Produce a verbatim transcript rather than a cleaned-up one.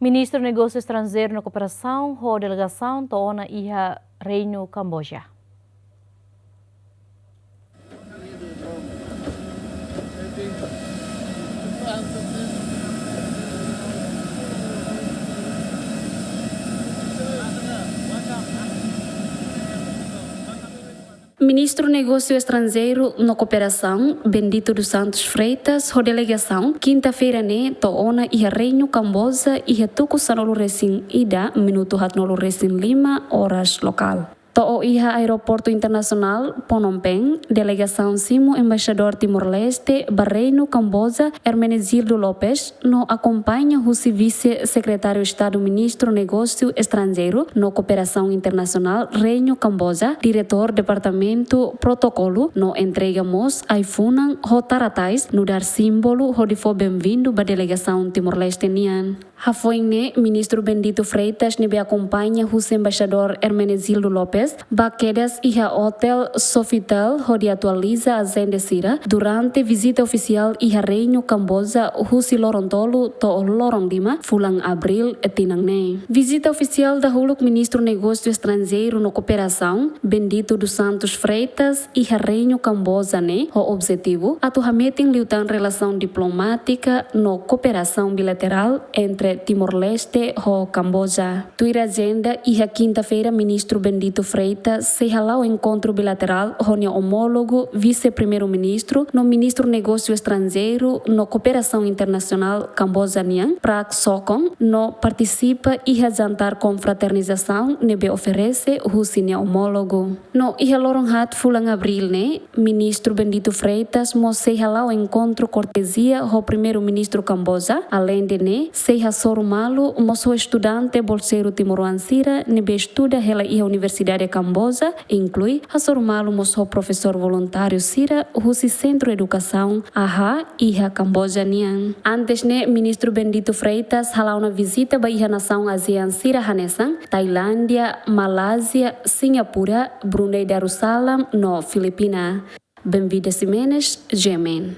Ministru Negósiu Estranjeiru no Kooperasaun ho delegasaun to'o ona iha Reinu Kamboja. Ministru Negósiu Estranjeiru no Kooperasaun, Bendito dos Santos Freitas, ho delegasaun, kinta-feira ne'e, to'o ona iha Reinu Kamboja, iha tuku sanulu-resin-ida, minutu haatnulu-resin-lima, oras lokál. To'o iha Aeroportu Internasionál Phnom Penh, delegasaun simu Embaixadór Timor-Leste ba Reinu Kamboja, Hermenegildo Lopes, no akompaña husi Vise-Sekretáriu Estadu Ministru Negósiu Estranjeiru no Kooperasaun Internasionál Reinu Kamboja, Diretór Departamentu Protokolu, no entrega mós ai-funan ho taratais nu'udar símbolu hodi fó benvindu ba delegasaun Timor-Leste nian. Hafoin ne'e, Ministru Bendito Freitas ne'ebé akompaña husi Embaixadór Hermenegildo Lopes, ba kedas iha Hotel Sofitel hodi atualiza ajenda sira durante vizita ofisiál iha Reinu Kamboja husi loron tolu to'o loron lima fulan Abríl tinan ne'e. Vizita ofisiál dahuluk Ministru Negósiu Estranjeiru no Kooperasaun, Bendito dos Santos Freitas, iha Reinu Kamboja ne'e ho objetivu atu hametin liután relasaun diplomátika no kooperasaun bilaterál entre Timor-Leste ho Kamboja. Tuir ajenda, iha kinta-feira, Ministru Bendito Freitas sei hala'o enkontru bilaterál ho nia omólogu Vise-Primeiru-Ministru no Ministru Negósiu Estranjeiru no Kooperasaun Internasionál Kamboja nian, Prak Sokhon, no partisipa iha jantár konfraternizasaun ne'ebé oferese husi nia omólogu. No iha loron haat fulan Abríl ne'e, Ministru Bendito Freitas mós sei hala'o enkontru kortezia ho Primeiru-Ministru Kamboja. Aleinde ne'e, sei hasoru malu mós ho estudante bolseiru timoroan sira ne'ebé estuda hela iha Universidade Kamboja, inklui hasoru malu mós ho profesór voluntáriu sira husi Sentru Edukasaun A H A iha Kamboja nian. Antes ne'e, Ministru Bendito Freitas hala'o ona vizita ba iha nasaun ASEAN sira hanesan Tailándia, Malázia, Singapura, Brunei Darussalam no Filipina. Benvida Ximenes, G M N.